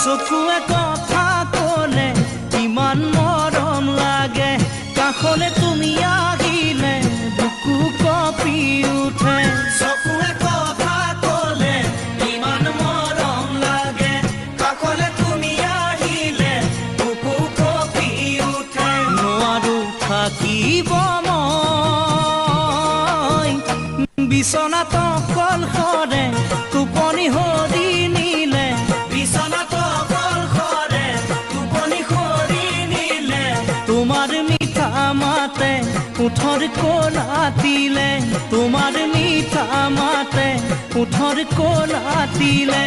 চকুৱে কথা ক'লে ইমান মৰম লাগে, কাষলে তুমি আহিলে বুকু কঁপি উঠে। চকুৱে কথা ক'লে ইমান মৰম লাগে, কাষলে তুমি আহিলে বুকু কঁপি উঠে। নোৱাৰো থাকিব মই বিচনাত অকলশৰে, টোপনি হৰি নিলে। বিচনাত অকলশৰে, টোপনি হৰি নিলে। তোমাৰ মিঠা মাতে ওঠৰ কোলা দিলে, তোমাৰ মিঠা মাতে ওঠৰ কোলা দিলে।